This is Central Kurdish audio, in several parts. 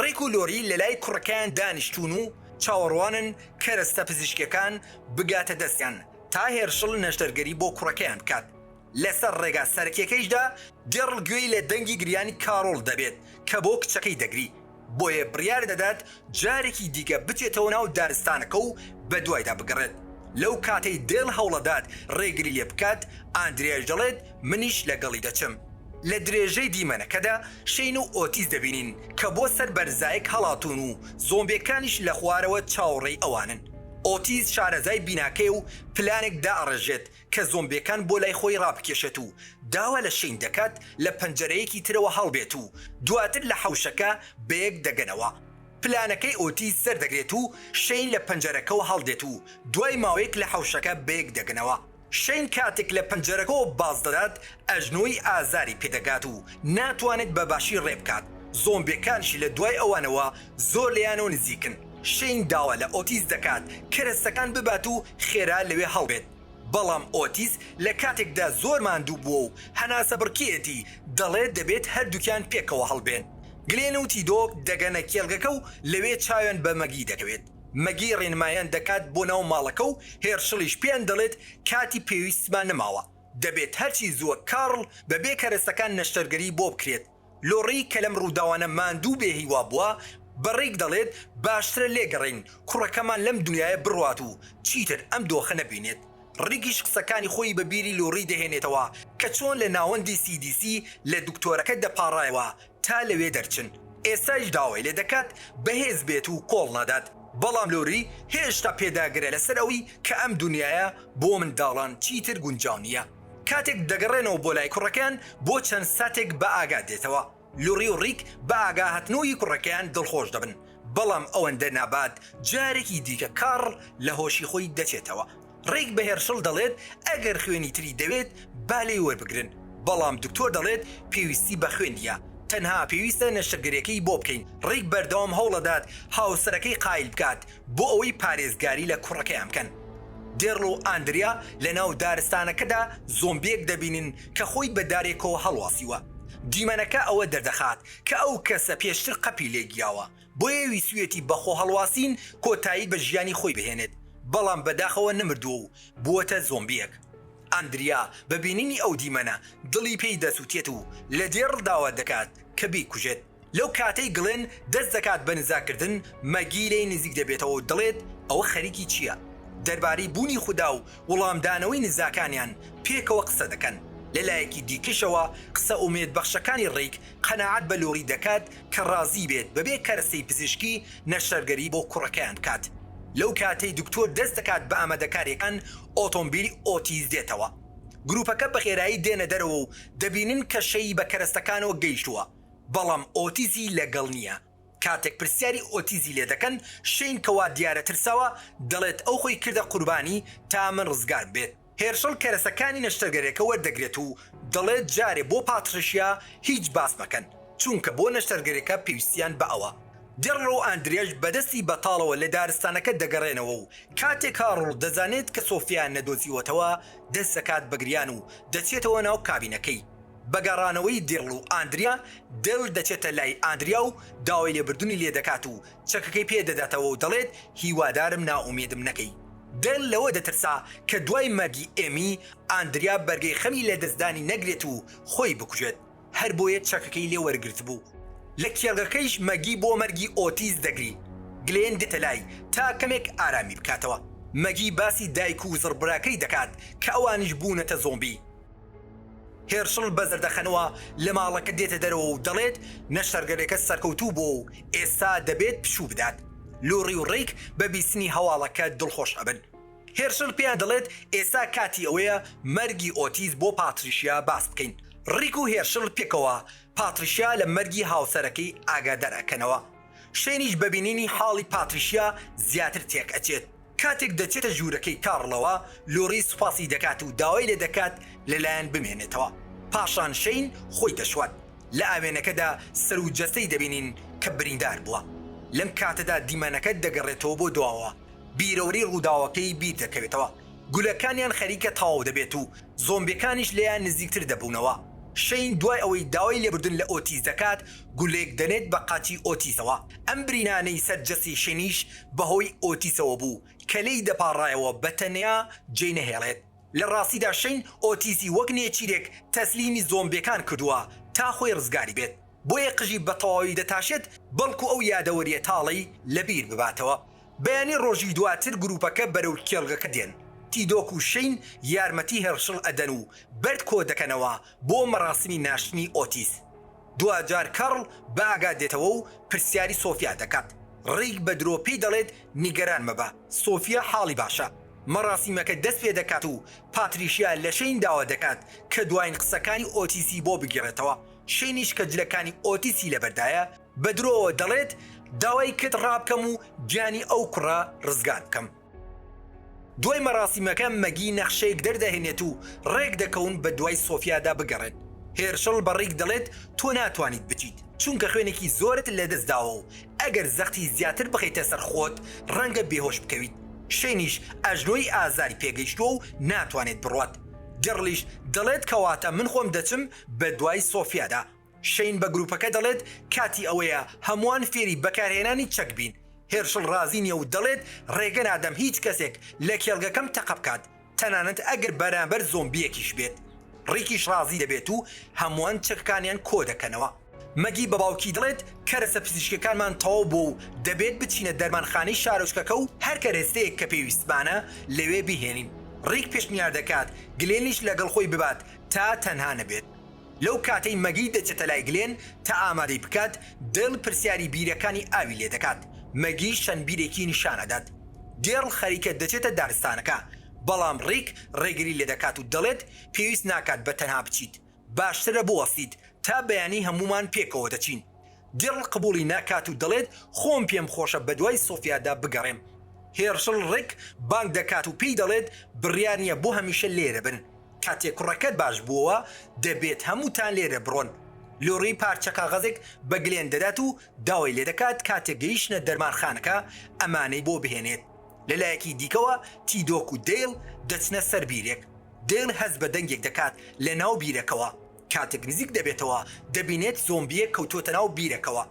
ڕیک و لۆری لەلای کوڕەکەیان دانیشتوون و چاوەڕوانن کەرەستە پزیشکیەکان بگاتە دەستیان تا هێرشڵ نەشتەرگەری بۆ کوڕەکەیان بکات. لەسەر ڕێگا سەرەکیەکەیشدا دێڕڵ گوێی لە دەنگی گریانی کاڕۆڵ دەبێت کە بۆ کچەکەی دەگری، بۆیە بڕیار دەدات جارێکی دیکە بچێتەوە ناو دارستانەکە و بەدوایدا بگەڕێت. لەو کاتەی دێڵ هەوڵەدات ڕێگری لێ بکات، ئاندریایش دەڵێت منیش لەگەڵی دەچم. لە درێژەی دیمەنەکەدا شەین و ئۆتیس دەبینین کە بۆ سەر بەرزایەک هەڵاتوون و زۆمبیەکانیش لە خوارەوە چاوەڕێی ئەوانن. ئۆتیس شارەزای بیناکەیە و پلانێک دائەڕێژێت کە زۆمبیەکان بۆ لای خۆی ڕابکێشێت و داوا لە شەین دەکات لە پەنجەرەیەکی ترەوە هەڵبێت و دواتر لە حەوشەکە بەیەک دەگەنەوە. پلانەکەی ئۆتیس سەردەگرێت و شەین لە پەنجەرەکەوە هەڵدێت و دوای ماوەیەک لە حەوشەکە بەیەک دەگەنەوە. شەین کاتێک لە پەنجەرەکەوە باز دەدات ئەژنۆی ئازاری پێدەگات و ناتوانێت بە باشی ڕێ بکات، زۆمبیەکانیش لە دوای ئەوانەوە زۆر لێیانەوە نزیکن. شەین داوا لە ئۆتیس دەکات کەرەستەکان ببات و خێرا لەوێ هەڵبێت، بەڵام ئۆتیس لە کاتێکدا زۆر ماندوو بووە و هەناسەبڕکێیەتی دەڵێت دەبێت هەردووکیان پێکەوە هەڵبێن. گلێن و تیدۆک دەگەنە کێڵگەکە و لەوێ چاویان بە مەگی دەکەوێت. مەگی ڕێنماییان دەکات بۆ ناو ماڵەکە و هێرشڵیش پێیان دەڵێت کاتی پێویستمان نەماوە، دەبێت هەرچی زووە کارڵ بەبێ کەرەستەکان نەشتەرگەری بۆ بکرێت. لۆڕی کە لەم ڕووداوانە ماندوو و بێ هیوا بووە، بە ڕیک دەڵێت باشترە لێگەڕێین کوڕەکەمان لەم دونیایە بڕوات و چیتر ئەم دۆخە نەبینێت. ڕیکیش قسەکانی خۆی بە بیری لۆڕی دەهێنێتەوە کە چۆن لە ناوەندی CDC لە دکتۆرەکە دەپاڕایەوە تا لەوێ دەرچن. ئێستایش داوای لێ دەکات بەهێز بێت و کۆڵ نەدات. بەڵام لۆری هێشتا پێداگرە لەسەر ئەوەی کە ئەم دونیایە بۆ منداڵان چیتر گونجاو نییە. کاتێک دەگەڕێنەوە بۆ لای کوڕەکەیان بۆ چەند ساتێک بە ئاگا دێتەوە. لوڕی و ڕیک بە ئاگاهاتنەوەی کوڕەکەیان دڵخۆش دەبن، بەڵام ئەوەندە نابات جارێکی دیکە کارڵ لە هۆشی خۆی دەچێتەوە. ڕیک بە هێرشڵ دەڵێت ئەگەر خوێنی تری دەوێت با لێی وەربگرن، بەڵام دکتۆر دەڵێت پێویستی بە خوێن نییە، تەنها پێویستە نەشتەرگەریەکەی بۆ بکەین. ڕیک بەردەوام هەوڵەدات هاوسەرەکەی قایل بکات بۆ ئەوەی پارێزگاری لە کوڕەکەیان بکەن. دێرڵ و ئاندریا لەناو دارستانەکەدا زۆمبییەک دەبینن کە خۆی بە دارێکەوە هەڵواسیوە. دیمەنەکە ئەوە دەردەخات کە ئەو کەسە پێشتر قەپی لێگیراوە، بۆیە ویستویەتی بە خۆهەڵواسین کۆتایی بە ژیانی خۆی بهێنێت، بەڵام بەداخەوە نەمردووە و بووەتە زۆمبییەک. ئاندریا بە بینینی ئەو دیمەنە دڵی پێی دەسوتێت و لە دێرڵ داوا دەکات کە بیکوژێت. لەو کاتەی گڵێن دەست دەکات بە نزاکردن، مەگی لێی نزیک دەبێتەوە و دەڵێت ئەوە خەریکی چییە؟ دەربارەی بوونی خودا و وڵامدانەوەی نزاکانیان پێکەوە قسە دەکەن. لە لایەکی دیکەشەوە قسە ئومێدبەخشەکانی ڕیک قەناعەت بە لۆری دەکات کە ڕازی بێت بەبێ کەرەستەی پزیشکی نەشتەرگەری بۆ کوڕەکەیان بکات. لەو کاتەی دکتۆر دەست دەکات بە ئامادەکارییەکان ئۆتۆمبیلی ئۆتیس دێتەوە. گروپەکە بە خێرایی دێنە دەرەوە و دەبینن کە شەی بە کەرەستەکانەوە گەیشتووە. بەڵام ئۆتیزی لەگەڵ نییە. کاتێک پرسیاری ئۆتیزی لێ دەکەن، شەین کە وا دیارە ترساوە، دەڵێت ئەو خۆی کردە قوربانی تا من ڕزگارم بێت. هێرشڵ کەرەسەکانی نەشتەرگەرێکە وەردەگرێت و دەڵێت جارێ بۆ پاتریشیا هیچ باس مەکەن، چونکە بۆ نەشتەرگەرێکە پێویستیان بە ئەوە. دێڕڵ و ئاندرێش بە دەستی بەتاڵەوە لە دارستانەکە دەگەڕێنەوە و کاتێک کاڕڵ دەزانێت کە سۆفیایان نەدۆزیوەتەوە، دەست دەکات بە گریان و دەچێتەوە ناو کابینەکەی. بە گەڕانەوەی دێڵ و ئاندریا، دێل دەچێتە لای ئاندریا و داوای لێبردنی لێ دەکات و چەکەکەی پێ دەداتەوە و دەڵێت هیوادارم نائومێدم نەکەی. دێل لەوە دەترسا کە دوای مەرگی ئێمی، ئاندریا بەرگەی خەمی لەدەستدانی نەگرێت و خۆی بکوژێت، هەربۆیە چەکەکەی لێ وەرگرتبوو. لە کێڵگەکەیش مەگی بۆ مەرگی ئۆتیس دەگری. گلێن دێتە لای تا کەمێک ئارامی بکاتەوە. مەگی باسی دایک و زڕبراکەی دەکات کە ئەوانیش بوونەتە زۆمبی. هێرشڵ بە زەردەخەنەوە لە ماڵەکە دێتە دەرەوە و دەڵێت نەشتەرگەریەکە سەرکەوتوو بووە و ئێستا دەبێت پشوو بدات. لوڕی و ڕیک بە بیستنی هەواڵەکە دڵخۆش ئەبن. هێرشڵ پێیان دەڵێت ئێستا کاتی ئەوەیە مەرگی ئۆتیس بۆ پاتریشیا باس بکەین. ڕیک و هێرشڵ پێکەوە پاتریشیا لە مەرگی هاوسەرەکەی ئاگادار ئەکەنەوە. شەینیش بە بینینی حاڵی پاتریشیا زیاتر تێک ئەچێت. کاتێک دەچێتە ژوورەکەی کاڕڵەوە، لۆری سوپاسی دەکات و داوای لێ دەکات لەلایان بمێنێتەوە. پاشان شەین خۆی دەشوات. لە ئاوێنەکەدا سەر و جەستەی دەبینین کە بریندار بووە. لەم کاتەدا دیمەنەکە دەگەڕێتەوە بۆ دواوە. بیرەوەری ڕووداوەکەی بیر دەکەوێتەوە. گولەکانیان خەریکە تەواو دەبێت و زۆمبیەکانیش لێیان نزیکتر دەبوونەوە. شەین دوای ئەوەی داوای لێبوردن لە ئۆتیس دەکات، گولەیەک دەنێت بە قاچی ئۆتیسەوە. ئەم برینانەی سەر جەستەی شەینیش بەهۆی ئۆتیسەوە بوو کە لێی دەپاڕایەوە بە تەنیا جێی نەهێڵێت. لە ڕاستیدا شەین ئۆتیسی وەک نێچیرێک تەسلیمی زۆمبیەکان کردووە تا خۆی ڕزگاری بێت. بۆیە قژی بە تەواوی دەتاشێت بەڵکو ئەو یادەوەرییە تاڵەی لەبیر بباتەوە. بەیانی ڕۆژی دواتر گروپەکە بەرەو کێڵگەکە دێن، تیدۆک و شەین یارمەتی هێرشڵ ئەدەن و بەرد کۆدەکەنەوە بۆ مەراسیمی ناشتنی ئۆتیس. دواجار کارڵ بە ئاگا دێتەوە و پرسیاری سۆفیا دەکات. ڕیک بە درۆ پێی دەڵێت نیگەران مەبە، سۆفیا حاڵی باشە. مەراسیمەکە دەست پێدەکات و پاتریشیا لە شەین داوا دەکات کە دواین قسەکانی ئۆتیسی بۆ بگێڕێتەوە. شەینیش کە جلەکانی ئۆتیسی لەبەردایە، بە درۆوە دەڵێت داوای کرد ڕابکەم و گیانی ئەو کوڕە ڕزگار بکەم. دوای مەراسیمەکە مەگی نەخشەیەک دەردەهێنێت و ڕێک دەکەون بە دوای سۆفیادا بگەڕێن. هێرشڵ بە ڕیک دەڵێت تۆ ناتوانیت بچیت چونکە خوێنێکی زۆرت لەدەست داوە و ئەگەر زەختی زیاتر بخەیتە سەر خۆت ڕەنگە بێهۆش بکەویت. شەینیش ئەژنۆی ئازاری پێگەیشتووە و ناتوانێت بڕوات. دێڕڵیش دەڵێت کەواتە من خۆم دەچم بە دوای سۆفیادا. شەین بە گروپەکە دەڵێت کاتی ئەوەیە هەمووان فێری بەکارهێنانی چەک بین، هێرشڵ ڕازی نییە و دەڵێت ڕێگە نادەم هیچ کەسێک لە کێڵگەکەم تەقە بکات تەنانەت ئەگەر بەرامبەر زۆمبییەکیش بێت. ڕیکیش ڕازی دەبێت و هەمووان چەکەکانیان کۆدەکەنەوە. مەگی بە باوکی دەڵێت کەرەسە پزیشکیەکانمان تەواو بووە و دەبێت بچینە دەرمانخانەی شارۆچکەکە و هەر کەرەستەیەک کە پێویستمانە لەوێ بیهێنین. ڕیک پێشنیار دەکات گلێنیش لەگەڵ خۆی ببات تا تەنها نەبێت. لەو کاتەی مەگی دەچێتە لای گلێن تا ئامادەی بکات، دێڵ پرسیاری بیرەکانی ئاوی لێ دەکات، مەگیش چەند بیرێکی نیشان ئەدات. دێڕڵ خەریکە دەچێتە دارستانەکە، بەڵام ڕیک ڕێگری لێ دەکات و دەڵێت پێویست ناکات بە تەنها بچیت، باشترە بوەستیت تا بەیانی هەموومان پێکەوە دەچین. دێڕڵ قبوڵی ناکات و دەڵێت خۆم پێم خۆشە بەدوای سۆفیادا بگەڕێم. هێرشڵ ڕیک بانگ دەکات و پێی دەڵێت بڕیار نییە بۆ هەمیشە لێرە بن. کاتێک کوڕەکەت باش بووەوە دەبێت هەمووتان لێرە بڕۆن. لۆری پارچە کاغەزێک بە گلێن دەدات و داوای لێدەکات کاتێک گەیشتنە دەرمانخانەکە ئەمانەی بۆ بهێنێت. لەلایەکی دیکەوە تیدۆک و دەیڵ دەچنە سەر بیرێک. دەیڵ هەست بە دەنگێک دەکات لە ناو بیرەکەوە. کاتێک نزیک دەبێتەوە دەبینێت زۆمبییەک کەوتووەتە ناو بیرەکەوە.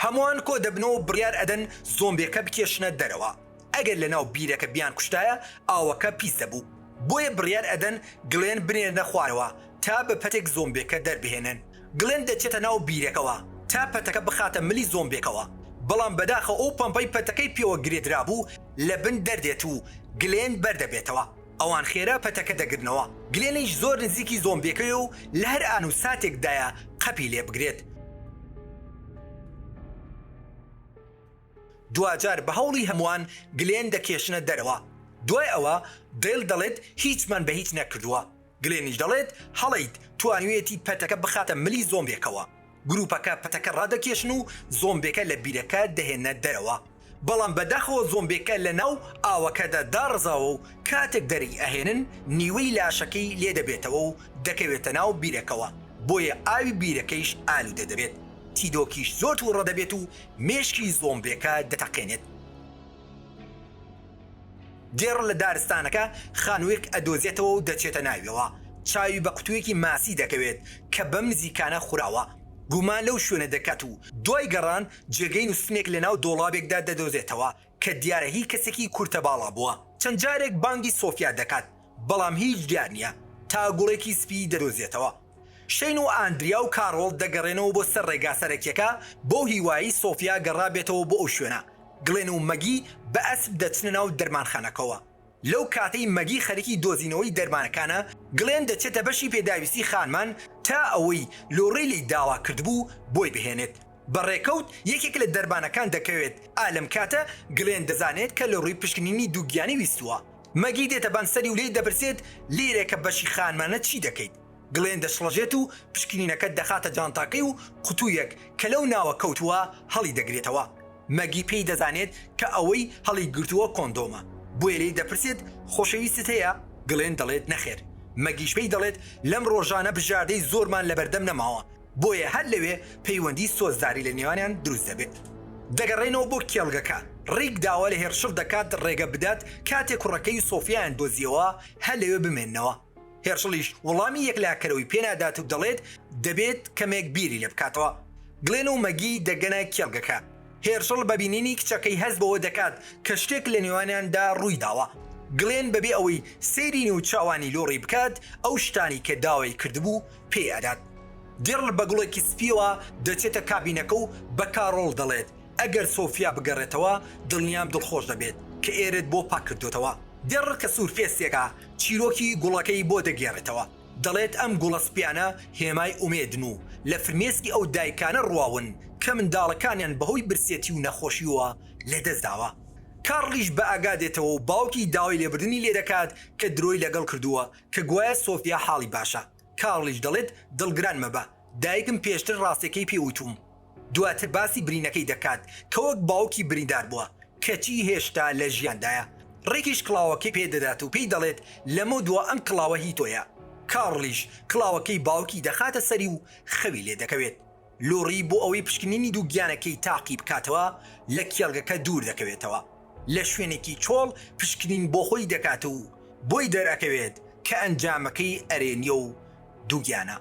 هەمووان کۆدەبنەوە و بڕیار ئەدەن زۆمبیەکە بکێشنە دەرەوە. ئەگەر لەناو بیرەکە بیانکوشتایە ئاوەکە پیس دەبوو. بۆیە بڕیار ئەدەن گلێن بنێرنە خوارەوە تا بە پەتێک زۆمبێکە دەربهێنن. گلێن دەچێتە ناو بیرەکەوە تا پەتەکە بخاتە ملی زۆمبێکەوە، بەڵام بەداخەوە ئەو پەمپەی پەتەکەی پێوە گرێدرابوو لە بن دەردێت و گلێن بەردەبێتەوە. ئەوان خێرا پەتەکە دەگرنەوە. گلێنیش زۆر نزیکی زۆمبێکەیە و لە هەر ئان و ساتێکدایە قەپی لێبگرێت. دواجار بە هەوڵی هەمووان گلێن دەکێشنە دەرەوە. دوای ئەوە دەیڵ دەڵێت هیچمان بە هیچ نەکردووە. گلێنیش دەڵێت هەڵەیت، توانیویەتی پەتەکە بخاتە ملی زۆمبێکەوە. گروپەکە پەتەکە ڕادەکێشن و زۆمبێکە لە بیرەکە دەهێننە دەرەوە. بەڵام بەداخەوە زۆمبێکە لەناو ئاوەکەدا داڕزاوە و کاتێک دەری ئەهێنن نیوەی لاشەکەی لێ دەبێتەوە و دەکەوێتە ناو بیرەکەوە، بۆیە ئاوی بیرەکەیش ئالوودە دەبێت. تیدۆکیش زۆر توڕە دەبێت و مێشکی زۆمبێکە دەتەقێنێت. دێڕ لە دارستانەکە خانوویەک ئەدۆزێتەوە و دەچێتە ناویەوە، چاوی بە قوتوویەکی ماسی دەکەوێت کە بەم نزیکانە خوراوە. گومان لەو شوێنە دەکات و دوای گەڕان جێگەی نووستنێک لەناو دۆڵابێکدا دەدۆزێتەوە کە دیارە هی کەسێکی کورتەباڵا بووە. چەند جارێک بانگی سۆفیا دەکات، بەڵام هیچ دیار نییە تا گوڵێکی سپی دەدۆزێتەوە. شەین و ئاندریا و کارۆڵ دەگەڕێنەوە بۆ سەر ڕێگا سەرەکیەکە بەو هیوایەی سۆفیا گەڕابێتەوە بۆ ئەو شوێنە. گلێن و مەگی بە ئەسپ دەچنە ناو دەرمانخانەکەوە. لەو کاتەی مەگی خەریکی دۆزینەوەی دەرمانەکانە، گلێن دەچێتە بەشی پێداویستی خانمان تا ئەوەی لۆڕی لێی داوا کردبوو بۆی بهێنێت. بە ڕێکەوت یەکێک لە دەرمانەکان دەکەوێت. ئا لەم کاتە گلێن دەزانێت کە لۆڕی پشکنینی دووگیانی ویستووە. مەگی دێتە بان سەری و لێی دەپرسێت لێرە کە بەشی خانمانە چی دەکەیت؟ گلێن دەشڵەژێت و پشکنینەکە دەخاتە جانتاکەی و قوتوویەک کە لەو ناوە کەوتووە هەڵیدەگرێتەوە. مەگی پێی دەزانێت کە ئەوەی هەڵیگرتووە کۆندۆمە، بۆیە لێی دەپرسێت خۆشەویستت هەیە؟ گلێن دەڵێت نەخێر. مەگیش پێی دەڵێت لەم ڕۆژانە بژاردەی زۆرمان لەبەردەم نەماوە، بۆیە هەر لەوێ پەیوەندی سۆزداری لە نێوانیان دروست دەبێت. دەگەڕێنەوە بۆ کێڵگەکە، ڕیک داوا لە هێرشڵ دەکات ڕێگە بدات کاتێ کوڕەکەی و سۆفیایان دۆزیەوە هەر لەوێ بمێننەوە. هێرشڵیش وەڵامی یەکلاکەرەوەی پێنادات و دەڵێت دەبێت کەمێک بیری لێ بکاتەوە. گلێن و مەگی دەگەنە کێڵگەکە. هێرشڵ بە بینینی کچەکەی هەست بەوە دەکات کە شتێک لە نێوانیاندا ڕوویداوە. گلێن بەبێ ئەوەی سەیری نێوچاوانی لۆڕی بکات ئەو شتانەی کە داوای کردبوو پێی ئەدات. دێڕل بە گوڵێکی سپییەوە دەچێتە کابینەکە و بە کاڕۆڵ دەڵێت ئەگەر سۆفیا بگەڕێتەوە دڵنیام دڵخۆش دەبێت کە ئێرەت بۆ پاک کردۆتەوە. دێڕل کە سوورپێستێکە چیرۆکی گوڵەکەی بۆ دەگێڕێتەوە، دەڵێت ئەم گوڵە سپیانە هێمای ئومێدن و لە فرمێسکی ئەو دایکانە ڕواون کە منداڵەکانیان بەهۆی برسێتی و نەخۆشییەوە لەدەستداوە. کارڵیش بەئاگا دێتەوە و باوکی داوای لێبوردنی لێدەکات کە درۆی لەگەڵ کردووە کە گوایە سۆفیا حاڵی باشە. کارڵیش دەڵێت دڵگران مەبە، دایکم پێشتر ڕاستیەکەی پێ وتووم. دواتر باسی برینەکەی دەکات کە وەک باوکی بریندار بووە کەچی هێشتا لە ژیاندایە. ڕیکیش کڵاوەکەی پێ دەدات و پێی دەڵێت لەمەودوا ئەم کڵاوە هی تۆیە. کارڵیش کڵاوەکەی باوکی دەخاتە سەری و خەوی لێ دەکەوێت. لۆڕی بۆ ئەوەی پشکنینی دووگیانەکەی تاقی بکاتەوە لە کێڵگەکە دوور دەکەوێتەوە. لە شوێنێکی چۆڵ پشکنین بۆ خۆی دەکات و بۆی دەرئەکەوێت کە ئەنجامەکەی ئەرێنییە و دووگیانە.